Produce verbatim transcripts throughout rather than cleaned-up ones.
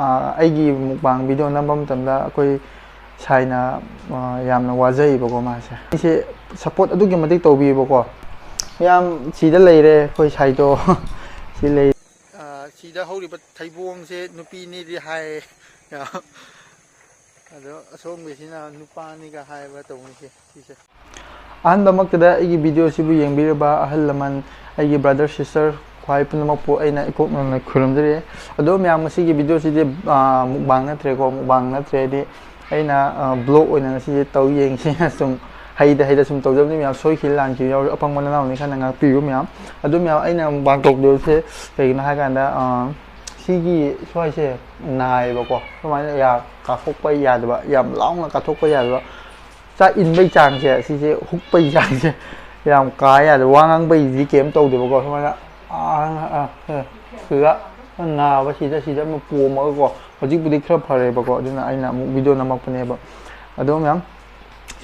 ꯑꯥ, ꯑꯩꯒꯤ mukbang video ꯅꯝꯕ ꯃꯇꯝꯗ ꯑꯩꯈꯣꯏ ꯁꯥꯏꯅ, ꯑꯥ, ꯌꯥꯝꯅ ꯋꯥꯖꯩꯌꯦꯕꯀꯣ ꯃꯥꯁꯦ꯫ ꯑꯩꯁꯦ ꯁꯞꯄꯣꯔꯠ ꯑꯗꯨꯛꯀꯤ ꯃꯇꯤꯛ ꯇꯧꯕꯤꯌꯦꯕꯀꯣ꯫ ꯃꯌꯥꯝ ꯁꯤꯗ ꯂꯩꯔꯦ ꯑꯩꯈꯣꯏ ꯁꯥꯏꯗꯣ꯫ ꯁꯤ ꯂꯩ꯫ ꯑꯥ, ꯁꯤꯗ ꯍꯧꯔꯤꯕ ꯊꯩꯕꯣꯡꯁꯦ ꯅꯨꯄꯤꯅꯤꯗꯤ ꯍꯥꯏ꯫ ꯑꯗꯣ ꯑꯁꯣꯝꯒꯤꯁꯤꯅ ꯅꯨꯄꯥꯅꯤꯒ ꯍꯥꯏꯕ ꯇꯧꯅꯤꯁꯦ ꯁꯤꯁꯦ꯫ ꯑꯍꯥꯟꯕꯃꯛꯇꯗ ꯑꯩꯒꯤ ꯚꯤꯗꯤꯑꯣꯁꯤꯕꯨ ꯌꯦꯡꯕꯤꯔꯕ ꯑꯍꯜ ꯂꯃꯟ, ꯑꯩꯒꯤ ꯕ꯭ꯔꯗꯔ ꯁꯤꯁꯇꯔ ꯈ꯭ꯋꯥꯏ ꯄꯨꯝꯅꯃꯛꯄꯨ ꯑꯩꯅ ꯏꯀꯣꯛ ꯅꯧꯅ ꯈꯨꯔꯨꯝꯖꯔꯤ꯫ ꯑꯗꯣ ꯃꯌꯥꯝ, ꯉꯁꯤꯒꯤ ꯚꯤꯗꯤꯑꯣꯁꯤꯗꯤ, ꯑꯥ, ꯃꯨꯛꯕꯥꯡ ꯅꯠꯇ꯭ꯔꯦꯀꯣ, ꯃꯨꯛꯕꯥꯡ ꯅꯠꯇ꯭ꯔꯦ ꯍꯥꯏꯗꯤ ꯑꯩꯅ, ꯑꯥ, ꯕ꯭ꯂꯣꯛ ꯑꯣꯏꯅ ꯉꯁꯤꯁꯦ ꯇꯧ ꯌꯦꯡꯁꯦꯅ ꯁꯨꯝ ꯍꯩꯗ ꯍꯩꯗ ꯁꯨꯝ ꯇꯧꯖꯕꯅꯤ ꯃꯌꯥꯝ꯫ ꯁꯣꯏꯈꯤꯕ ꯂꯥꯟꯈꯤꯕ ꯌꯥꯎꯔꯁꯨ ꯑꯄꯪꯕ ꯅꯅꯥꯎꯅꯤ ꯈꯔꯅ ꯉꯥꯛꯄꯤꯌꯨ ꯃꯌꯥꯝ꯫ ꯑꯗꯨ ꯃꯌꯥꯝ, ꯑꯩꯅ ꯃꯨꯛꯕꯥꯡ ꯇꯧꯗꯣꯏꯁꯦ ꯀꯩꯒꯤꯅꯣ ꯍꯥꯏ ꯀꯥꯟꯗ, ꯑꯥ, ꯁꯤꯒꯤ ꯁ꯭ꯋꯥꯏꯁꯦ ꯅꯥꯏꯌꯦꯕꯀꯣ, ꯁꯨꯃꯥꯏꯅ ꯌꯥ ꯀꯥꯊꯣꯛꯄ ꯌꯥꯗꯕ, ꯌꯥꯝ ꯂꯥꯎꯅ ꯀꯥꯊꯣꯛꯄ ꯌꯥꯗꯕ, ꯆꯥꯛ ꯏꯟꯕꯩ ꯆꯥꯡꯁꯦ, ꯁꯤꯁꯦ ꯍꯨꯛꯄꯩ ꯆꯥꯡꯁꯦ ꯌꯥꯝ ꯀꯥ ꯌꯥꯗꯕ꯫ ꯋꯥ ꯉꯥꯡꯕꯩꯗꯤ ꯀꯩꯝ ꯇꯧꯗꯦꯕꯀꯣ, ꯁꯨꯃꯥꯏꯅ ꯑꯥ, ꯑꯥ, ꯑꯥ, ꯁꯤꯗ ꯅꯥꯕ, ꯁꯤꯗ, ꯁꯤꯗ ꯑꯃ ꯄꯣꯝꯃꯒꯀꯣ꯫ ꯍꯧꯖꯤꯛꯄꯨꯗꯤ ꯈꯔ ꯐꯔꯦꯕꯀꯣ, ꯑꯗꯨꯅ ꯑꯩꯅ ꯑꯃꯨꯛ ꯚꯤꯗꯤꯑꯣ ꯅꯝꯃꯛꯄꯅꯦꯕ꯫ ꯑꯗꯣ ꯃꯌꯥꯝ,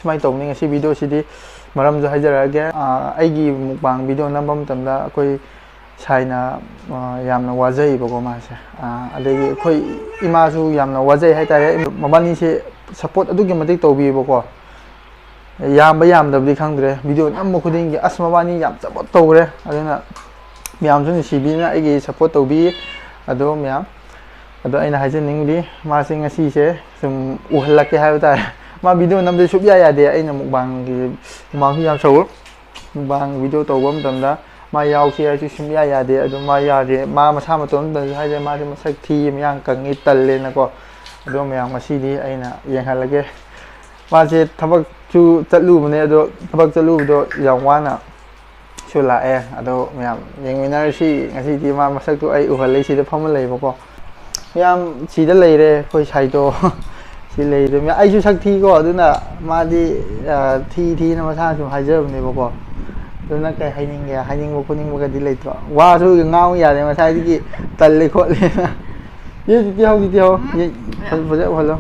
ꯁꯨꯃꯥꯏꯅ ꯇꯧꯕꯅꯤ ꯉꯁꯤ ꯚꯤꯗꯤꯑꯣꯁꯤꯗꯤ꯫ ꯃꯔꯝꯁꯨ ꯍꯥꯏꯖꯔꯛꯑꯒꯦ, ꯑꯥ, ꯑꯩꯒꯤ ꯃꯨꯛꯕꯥꯡ ꯚꯤꯗꯤꯑꯣ ꯅꯝꯕ ꯃꯇꯝꯗ ꯑꯩꯈꯣꯏ ꯁꯥꯏꯅ, ꯑꯥ, ꯌꯥꯝꯅ ꯋꯥꯖꯩꯌꯦꯕꯀꯣ ꯃꯥꯁꯦ꯫ ꯑꯥ, ꯑꯗꯒꯤ ꯑꯩꯈꯣꯏ ꯏꯃꯥꯁꯨ ꯌꯥꯝꯅ ꯋꯥꯖꯩ ꯍꯥꯏꯇꯥꯔꯦ꯫ ꯃꯕꯥꯅꯤꯁꯦ ꯁꯞꯄꯣꯔꯠ ꯑꯗꯨꯛꯀꯤ ꯃꯇꯤꯛ ꯇꯧꯕꯤꯌꯦꯕꯀꯣ꯫ ꯌꯥꯝꯕ ꯌꯥꯝꯗꯕꯗꯤ ꯈꯪꯗ꯭ꯔꯦ, ꯚꯤꯗꯤꯑꯣ ꯅꯝꯕ ꯈꯨꯗꯤꯡꯒꯤ ꯑꯁ ꯃꯕꯥꯅꯤ ꯌꯥꯝ ꯁꯞꯄꯣꯔꯠ ꯇꯧꯈ꯭ꯔꯦ꯫ ꯑꯗꯨꯅ ꯃꯌꯥꯝꯁꯨ ꯅꯨꯡꯁꯤꯕꯤꯅ ꯑꯩꯒꯤ ꯁꯞꯄꯣꯔꯠ ꯇꯧꯕꯤ꯫ ꯑꯗꯣ ꯃꯌꯥꯝ, ꯑꯗꯣ ꯑꯩꯅ ꯍꯥꯏꯖꯅꯤꯡꯕꯗꯤ ꯃꯥꯁꯦ ꯉꯁꯤꯁꯦ ꯁꯨꯝ ꯎꯍꯜꯂꯛꯀꯦ ꯍꯥꯏꯕ ꯇꯥꯔꯦ꯫ ꯃꯥ ꯚꯤꯗꯤꯑꯣ ꯅꯝꯕꯗꯤ ꯁꯨꯛꯌꯥ ꯌꯥꯗꯦ꯫ ꯑꯩꯅ ꯃꯨꯛꯕꯥꯡꯒꯤ, ꯃꯨꯛꯕꯥꯡꯁꯨ ꯌꯥꯝ ꯁꯧ ꯃꯨꯛꯕꯥꯡ ꯚꯤꯗꯤꯑꯣ ꯇꯧꯕ ꯃꯇꯝꯗ ꯃꯥ ꯌꯥꯎꯁꯤ ꯍꯥꯏꯔꯁꯨ ꯁꯨꯡꯌꯥ ꯌꯥꯗꯦ꯫ ꯑꯗꯨ ꯃꯥ ꯌꯥꯗꯦ, ꯃꯥ ꯃꯁꯥ ꯃꯇꯣꯝꯇꯁꯨ ꯍꯥꯏꯗꯤ ꯃꯥꯁꯦ ꯃꯁꯛ ꯊꯤ, ꯃꯌꯥꯡ ꯀꯪꯉꯤ, ꯇꯜꯂꯦꯅꯀꯣ꯫ ꯑꯗꯣ ꯃꯌꯥꯝ ꯉꯁꯤꯗꯤ ꯑꯩꯅ ꯌꯦꯡꯍꯜꯂꯒꯦ꯫ ꯃꯥꯁꯦ ꯊꯕꯛꯁꯨ ꯆꯠꯂꯨꯕꯅꯦ, ꯑꯗꯣ ꯊꯕꯛ ꯆꯠꯂꯨꯕꯗꯣ ꯌꯥꯝ ꯋꯥꯅꯁꯨ ꯂꯥꯛꯑꯦ꯫ ꯑꯗꯣ ꯃꯌꯥꯝ ꯌꯦꯡꯃꯤꯟꯅꯔꯁꯤ꯫ ꯉꯁꯤꯗꯤ ꯃꯥ ꯃꯁꯛꯇꯨ ꯑꯩ ꯎꯍꯜꯂꯦ, ꯁꯤꯗ ꯐꯝꯃ ꯂꯩꯕꯀꯣ꯫ ꯃꯌꯥꯝ ꯁꯤꯗ ꯂꯩꯔꯦ ꯑꯩꯈꯣꯏ ꯁꯥꯏꯗꯣ꯫ ꯁꯤ ꯂꯩꯔꯦ꯫ ꯃꯌꯥꯝ, ꯑꯩꯁꯨ ꯁꯛ ꯊꯤꯀꯣ, ꯑꯗꯨꯅ ꯃꯥꯗꯤ, ꯑ, ꯊꯤ ꯊꯤꯅ ꯃꯁꯥꯅ ꯁꯨꯝ ꯍꯥꯏꯖꯕꯅꯦꯕꯀꯣ꯫ ꯑꯗꯨꯅ ꯀꯩ ꯍꯥꯏꯅꯤꯡꯒꯦ? ꯍꯥꯏꯅꯤꯡꯕ ꯈꯣꯠꯅꯤꯡꯕꯒꯗꯤ ꯂꯩꯇ꯭ꯔꯣ? ꯋꯥꯁꯨ ꯉꯥꯡꯉꯨ ꯌꯥꯗꯦ, ꯉꯁꯥꯏꯗꯒꯤ ꯇꯜꯂꯦ ꯈꯣꯠꯂꯦꯅ꯫ ꯌꯦ, ꯇꯤꯇꯤ ꯍꯧ, ꯇꯤꯇꯤ ꯍꯧ꯫ ꯌꯦ, ꯐꯖ-, ꯐꯖ ꯎꯍꯜꯂꯣ꯫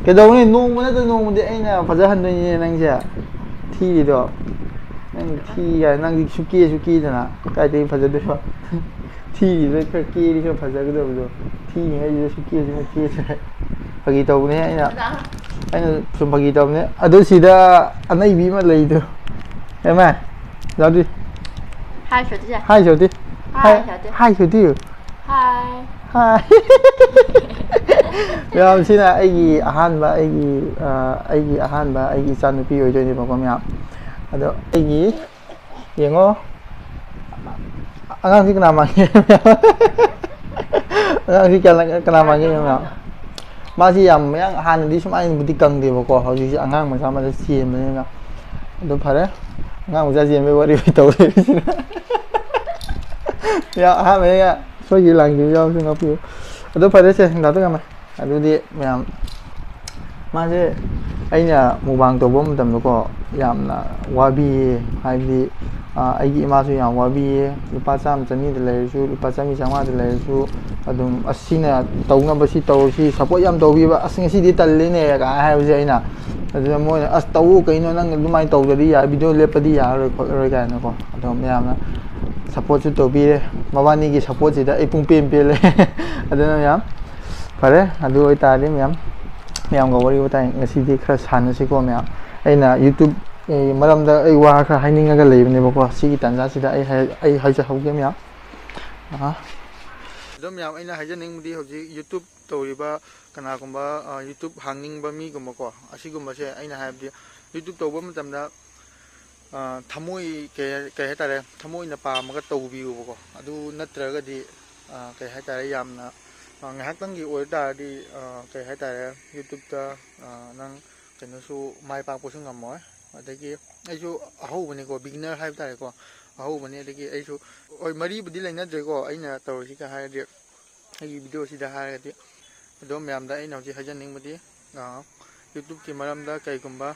ꯀꯩꯗꯧꯅꯤ? ꯅꯣꯡꯃ ꯅꯠꯇ꯭ꯔ ꯅꯣꯡꯃꯗꯤ ꯑꯩꯅ ꯐꯖꯍꯟꯗꯣꯏꯅꯤꯅꯦ ꯅꯪꯁꯦ꯫ ꯊꯤꯔꯤꯗꯣ꯫ ꯅꯪ ꯊꯤ ꯀꯥꯏ, ꯅꯪꯗꯤ ꯁꯨꯀꯦꯁꯨ ꯀꯦꯗꯅ꯫ ꯀꯥꯏꯗꯒꯤ ꯐꯖꯗꯣꯏꯕ? ꯊꯤꯔꯤꯕ ꯈꯔ ꯀꯦꯔꯤ ꯈꯔ ꯐꯖꯒꯗꯕꯗꯣ, ꯊꯤꯔꯤꯉꯩꯁꯤꯗ ꯁꯨꯀꯦꯁꯤꯅ ꯀꯦꯁꯤꯔꯦ꯫ ꯐꯥꯒꯤ ꯇꯧꯕꯅꯦ ꯑꯩꯅ꯫ ꯑꯩꯅ ꯁꯨꯝ ꯐꯥꯒꯤ ꯇꯧꯕꯅꯦ꯫ ꯑꯗꯣ ꯁꯤꯗ ꯑꯅꯩꯕꯤ ꯑꯃ ꯂꯩꯗꯣ꯫ ꯑꯦꯃ, ꯌꯥꯎꯗꯤ꯫ ꯍꯥꯏ ꯁꯣꯇꯤ꯫ ꯍꯥꯏ ꯁꯣꯇꯤ꯫ ꯍꯥꯏ ꯁꯣꯇꯤ꯫ ꯍꯥꯏ ꯁꯣꯇꯤ꯫ ꯍꯥꯏ꯫ ꯃꯌꯥꯝꯁꯤꯅ ꯑꯩꯒꯤ ꯑꯍꯥꯟꯕ, ꯑꯩꯒꯤ, ꯑ, ꯑꯩꯒꯤ ꯑꯍꯥꯟꯕ, ꯑꯩꯒꯤ ꯏꯆꯥꯅꯨꯄꯤ ꯑꯣꯏꯗꯣꯏꯅꯦꯕꯀꯣ, ꯃꯌꯥꯝ꯫ ꯑꯗꯣ ꯑꯩꯒꯤ ꯌꯦꯡꯉꯣ꯫ ꯑꯉꯥꯡꯁꯤ ꯀꯅꯥ ꯃꯥꯟꯒꯦ? ꯑꯉꯥꯡꯁꯤ ꯀꯌꯥ-, ꯀꯅꯥ ꯃꯥꯟꯒꯦ ꯌꯦꯡꯉꯣ꯫ ꯃꯥꯁꯤ ꯌꯥꯝ ꯃꯌꯥꯡ, ꯍꯥꯟꯅꯗꯤ ꯁꯨꯃꯥꯏꯅꯕꯨꯗꯤ ꯀꯪꯗꯦꯕꯀꯣ, ꯍꯧꯖꯤꯛꯁꯤ ꯑꯉꯥꯡ ꯃꯆꯥ ꯃꯆꯥ ꯆꯦꯟꯕꯅꯤꯅ꯫ ꯑꯗꯨ ꯐꯔꯦ, ꯑꯉꯥꯡ ꯃꯆꯥ ꯆꯦꯟꯕꯒꯤ ꯋꯥꯔꯤ ꯑꯣꯏ ꯇꯧ ꯂꯩꯔꯤꯁꯤꯅ꯫ ꯌꯥ, ꯑꯍꯥꯟꯕꯗ ꯌꯥ-, ꯁꯣꯏꯈꯤꯕ ꯂꯥꯟꯈꯤꯕ ꯌꯥꯎꯔꯁꯨ ꯉꯥꯛꯄꯤꯌꯨ꯫ ꯑꯗꯨ ꯐꯔꯦꯁꯦ, ꯗꯥ ꯇꯣꯉꯥꯟꯕ꯫ ꯑꯗꯨꯗꯤ ꯃꯌꯥꯝ, ꯃꯥꯁꯦ ꯑꯩꯅ ꯃꯨꯛꯕꯥꯡ ꯇꯧꯕ ꯃꯇꯝꯗꯀꯣ, ꯌꯥꯝꯅ ꯋꯥꯕꯤꯌꯦ꯫ ꯍꯥꯏꯕꯗꯤ, ꯑ, ꯑꯩꯒꯤ ꯏꯃꯥꯁꯨ ꯌꯥꯝ ꯋꯥꯕꯤꯌꯦ꯫ ꯂꯨꯄꯥ ꯆꯥꯝꯃ ꯆꯅꯤꯗ ꯂꯩꯔꯁꯨ, ꯂꯨꯄꯥ ꯆꯥꯝꯃꯔꯤ ꯆꯥꯝꯃꯉꯥꯗ ꯂꯩꯔꯁꯨ, ꯑꯗꯨꯝ, "ꯑꯁ, ꯁꯤꯅ ꯇꯧꯅꯕ ꯁꯤ ꯇꯧꯔꯁꯤ, support ꯌꯥꯝ ꯇꯧꯕꯤꯕ, ꯑꯁ, ꯉꯁꯤꯗꯤ ꯇꯜꯂꯦꯅꯦ" ꯀꯥꯏ ꯍꯥꯏꯕꯁꯦ ꯑꯩꯅ꯫ ꯑꯗꯨꯗ ꯃꯣꯏꯅ, "ꯑꯁ, ꯇꯧꯑꯣ ꯀꯩꯅꯣ, ꯅꯪ ꯑꯗꯨꯃꯥꯏꯅ ꯇꯧꯗ꯭ꯔꯗꯤ ꯌꯥ-, video ꯂꯦꯞꯄꯗꯤ ꯌꯥꯔꯔꯣꯏ ꯈꯣꯠꯂꯔꯣꯏ" ꯀꯥꯏꯅꯀꯣ꯫ ꯑꯗꯣ ꯃꯌꯥꯝꯅ supportꯁꯨ ꯇꯧꯕꯤꯔꯦ꯫ ꯃꯕꯥꯅꯤꯒꯤ supportꯁꯤꯗ ꯑꯩ ꯄꯨꯡ ꯄꯦꯟ ꯄꯦꯜꯂꯦ꯫ ꯑꯗꯨꯅ ꯃꯌꯥꯝ, ꯐꯔꯦ, ꯑꯗꯨ ꯑꯣꯏꯇꯥꯔꯗꯤ ꯃꯌꯥꯝ, ꯃꯌꯥꯝꯒ ꯋꯥꯔꯤ ꯋꯥꯇꯥꯏ ꯉꯁꯤꯗꯤ ꯈꯔ ꯁꯥꯟꯅꯁꯤꯀꯣ ꯃꯌꯥꯝ꯫ ꯑꯩꯅ YouTube, ꯑꯦ, ꯃꯔꯝꯗ ꯑꯩ ꯋꯥ ꯈꯔ ꯍꯥꯏꯅꯤꯡꯉꯒ ꯂꯩꯕꯅꯦꯕꯀꯣ꯫ ꯁꯤꯒꯤ ꯇꯥꯟꯖꯥꯁꯤꯗ ꯑꯩ ꯍꯥꯏ-, ꯑꯩ ꯍꯥꯏꯖꯍꯧꯒꯦ ꯃꯌꯥꯝ꯫ ꯑꯥ꯫ ꯑꯗꯣ ꯃꯌꯥꯝ, ꯑꯩꯅ ꯍꯥꯏꯖꯅꯤꯡꯕꯗꯤ ꯍꯧꯖꯤꯛ YouTube ꯇꯧꯔꯤꯕ ꯀꯅꯥꯒꯨꯝꯕ, ꯑ, YouTube ꯍꯥꯡꯅꯤꯡꯕ ꯃꯤꯒꯨꯝꯕꯀꯣ, ꯑꯁꯤꯒꯨꯝꯕꯁꯦ ꯑꯩꯅ ꯍꯥꯏꯕꯗꯤ YouTube ꯇꯧꯕ ꯃꯇꯝꯗ, ꯑ, ꯊꯃꯣꯏ ꯀꯩ ꯍꯥꯏ-, ꯀꯩ ꯍꯥꯏꯇꯥꯔꯦ, ꯊꯃꯣꯏꯅ ꯄꯥꯝꯃꯒ ꯇꯧꯕꯤꯌꯨꯕꯀꯣ꯫ ꯑꯗꯨ ꯅꯠꯇ꯭ꯔꯒꯗꯤ, ꯑ, ꯀꯩ ꯍꯥꯏꯇꯥꯔꯦ, ꯌꯥꯝꯅ, ꯑ, ꯉꯥꯏꯍꯥꯛꯇꯪꯒꯤ ꯑꯣꯏ ꯇꯥꯔꯗꯤ, ꯑ, ꯀꯩ ꯍꯥꯏꯇꯥꯔꯦ, YouTubeꯇ, ꯑ, ꯅꯪ ꯀꯩꯅꯣꯁꯨ, ꯃꯥꯏ ꯄꯥꯛꯄꯁꯨ ꯉꯝꯃꯣꯏ꯫ ꯑꯗꯒꯤ ꯑꯩꯁꯨ ꯑꯍꯧꯕꯅꯤꯀꯣ, beginner ꯍꯥꯏꯕ ꯇꯥꯔꯦꯀꯣ, ꯑꯍꯧꯕꯅꯤ꯫ ꯑꯗꯒꯤ ꯑꯩꯁꯨ, ꯍꯣꯏ, ꯃꯔꯤꯕꯨꯗꯤ ꯂꯩꯅꯗ꯭ꯔꯦꯀꯣ, ꯑꯩꯅ ꯇꯧꯔꯤꯁꯤꯒ ꯍꯥꯏꯔꯗꯤ, ꯑꯩꯒꯤ videoꯁꯤꯗ ꯍꯥꯏꯔꯒꯗꯤ꯫ ꯑꯗꯣ ꯃꯌꯥꯝꯗ ꯑꯩꯅ ꯍꯧꯖꯤꯛ ꯍꯥꯏꯖꯅꯤꯡꯕꯗꯤ, ꯑ, YouTubeꯀꯤ ꯃꯔꯝꯗ ꯀꯩꯒꯨꯝꯕ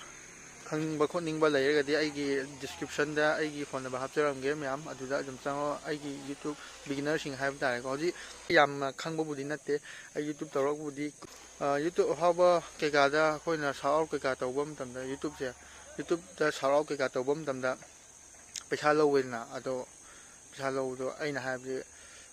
ꯈꯪꯅꯤꯡꯕ ꯈꯣꯠꯅꯤꯡꯕ ꯂꯩꯔꯒꯗꯤ ꯑꯩꯒꯤ descriptionꯗ ꯑꯩꯒꯤ phone number ꯍꯥꯞꯆꯔꯝꯒꯦ ꯃꯌꯥꯝ, ꯑꯗꯨꯗ ꯑꯗꯨꯝ ꯆꯪꯉꯣ꯫ ꯑꯩꯒꯤ YouTube beginnerꯁꯤꯡ ꯍꯥꯏꯕ ꯇꯥꯔꯦꯀꯣ, ꯍꯧꯖꯤꯛ ꯌꯥꯝꯅ ꯈꯪꯕꯕꯨꯗꯤ ꯅꯠꯇꯦ꯫ ꯑꯩ YouTube ꯇꯧꯔꯛꯄꯕꯨꯗꯤ, ꯑ, YouTube ꯑꯐꯥꯎꯕ ꯀꯩꯀꯥꯗ ꯑꯩꯈꯣꯏꯅ shout out ꯀꯩꯀꯥ ꯇꯧꯕ ꯃꯇꯝꯗ, YouTubeꯁꯦ, YouTubeꯇ shout out ꯀꯩꯀꯥ ꯇꯧꯕ ꯃꯇꯝꯗ ꯄꯩꯁꯥ ꯂꯧꯋꯦꯗꯅ꯫ ꯑꯗꯣ ꯄꯩꯁꯥ ꯂꯧꯕꯗꯣ ꯑꯩꯅ ꯍꯥꯏꯕꯗꯤ,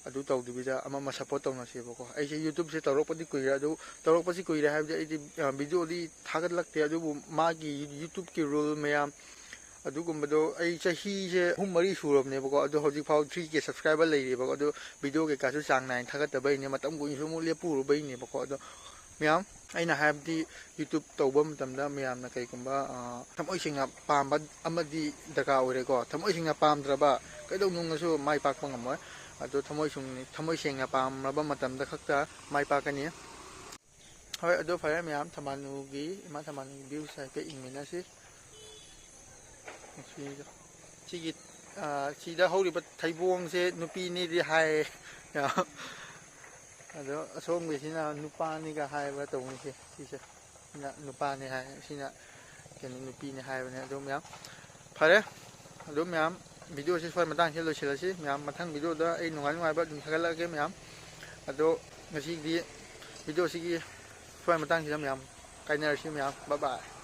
ꯑꯗꯨ ꯇꯧꯗꯕꯤꯗ ꯑꯃ ꯑꯃ ꯁꯞꯄꯣꯔꯠ ꯇꯧꯅꯁꯦꯕꯀꯣ꯫ ꯑꯩꯁꯦ YouTubeꯁꯦ ꯇꯧꯔꯛꯄꯗꯤ ꯀꯨꯏꯔꯦ, ꯑꯗꯨ ꯇꯧꯔꯛꯄꯁꯤ ꯀꯨꯏꯔꯦ ꯍꯥꯏꯕꯗꯤ ꯑꯩꯗꯤ, ꯑ, ꯚꯤꯗꯤꯑꯣꯗꯤ ꯊꯥꯒꯠꯂꯛꯇꯦ, ꯑꯗꯨꯕꯨ ꯃꯥꯒꯤ YouTubeꯀꯤ ꯔꯨꯜ ꯃꯌꯥꯝ, ꯑꯗꯨꯒꯨꯝꯕꯗꯣ ꯑꯩ ꯆꯍꯤꯁꯦ ꯑꯍꯨꯝ ꯃꯔꯤ ꯁꯨꯔꯕꯅꯦꯕꯀꯣ, ꯑꯗꯣ ꯍꯧꯖꯤꯛꯐꯥꯎ three K subscriber ꯂꯩꯔꯤꯕꯀꯣ, ꯑꯗꯣ ꯚꯤꯗꯤꯑꯣ ꯀꯩꯀꯥꯁꯨ ꯆꯥꯡ ꯅꯥꯏꯅ ꯊꯥꯒꯠꯇꯕꯩꯅꯦ, ꯃꯇꯝ ꯀꯨꯏꯅꯁꯨ ꯑꯃꯨꯛ ꯂꯦꯞꯄꯨꯔꯕꯩꯅꯦꯕꯀꯣ꯫ ꯑꯗꯣ ꯃꯌꯥꯝ, ꯑꯩꯅ ꯍꯥꯏꯕꯗꯤ YouTube ꯇꯧꯕ ꯃꯇꯝꯗ ꯃꯌꯥꯝꯅ ꯀꯩꯒꯨꯝꯕ, ꯑ, ꯊꯃꯣꯏ ꯁꯦꯡꯅ ꯄꯥꯝꯕ ꯑꯃꯗꯤ ꯗꯔꯀꯥꯔ ꯑꯣꯏꯔꯦꯀꯣ꯫ ꯊꯃꯣꯏ ꯁꯦꯡꯅ ꯄꯥꯝꯗ꯭ꯔꯕ ꯀꯩꯗꯧꯅꯨꯡꯅꯁꯨ ꯃꯥꯏ ꯄꯥꯛꯄ ꯉꯝꯃꯣꯏ꯫ ꯑꯗꯣ ꯊꯃꯣꯏ ꯁꯨꯡ-, ꯊꯃꯣꯏ ꯁꯦꯡꯅ ꯄꯥꯝꯂꯕ ꯃꯇꯝꯗ ꯈꯛꯇ ꯃꯥꯏ ꯄꯥꯛꯀꯅꯤ꯫ ꯍꯣꯏ, ꯑꯗꯨ ꯐꯔꯦ ꯃꯌꯥꯝ, ꯊꯝꯕꯥꯜꯅꯨꯒꯤ, ꯏꯃꯥ ꯊꯝꯕꯥꯜꯅꯨꯒꯤ viewꯁꯦ ꯍꯥꯏꯐꯦꯠ ꯌꯦꯡꯃꯤꯟꯅꯁꯤ꯫ ꯁꯤꯒꯤ, ꯑ, ꯁꯤꯗ ꯍꯧꯔꯤꯕ ꯊꯩꯕꯣꯡꯁꯦ ꯅꯨꯄꯤꯅꯤꯗꯤ ꯍꯥꯏ꯫ ꯑꯗꯣ ꯑꯁꯣꯝꯒꯤꯁꯤꯅ ꯅꯨꯄꯥꯅꯤꯒ ꯍꯥꯏꯕ ꯇꯧꯅꯤꯁꯦ꯫ ꯁꯤꯁꯦ, ꯁꯤꯅ ꯅꯨꯄꯥꯅꯤ ꯍꯥꯏ, ꯁꯤꯅ ꯀꯩꯅꯣ, ꯅꯨꯄꯤꯅꯤ ꯍꯥꯏꯕꯅꯦ꯫ ꯑꯗꯣ ꯃꯌꯥꯝ, ꯐꯔꯦ꯫ ꯑꯗꯣ ꯃꯌꯥꯝ, ꯚꯤꯗꯤꯑꯣꯁꯤ ꯁ꯭ꯋꯥꯏ ꯃꯇꯥꯡꯁꯤꯗ ꯂꯣꯏꯁꯤꯜꯂꯁꯤ꯫ ꯃꯌꯥꯝ, ꯃꯊꯪ ꯚꯤꯗꯤꯑꯣꯗ ꯑꯩ ꯅꯨꯡꯉꯥꯏ ꯅꯨꯡꯉꯥꯏꯕ ꯑꯗꯨꯝ ꯊꯥꯒꯠꯂꯛꯑꯒꯦ ꯃꯌꯥꯝ꯫ ꯑꯗꯣ ꯉꯁꯤꯒꯤꯗꯤ ꯚꯤꯗꯤꯑꯣꯁꯤꯒꯤ ꯁ꯭ꯋꯥꯏ ꯃꯇꯥꯡꯁꯤꯗ ꯃꯌꯥꯝ ꯀꯥꯏꯅꯔꯁꯤ ꯃꯌꯥꯝ꯫ Bye bye꯫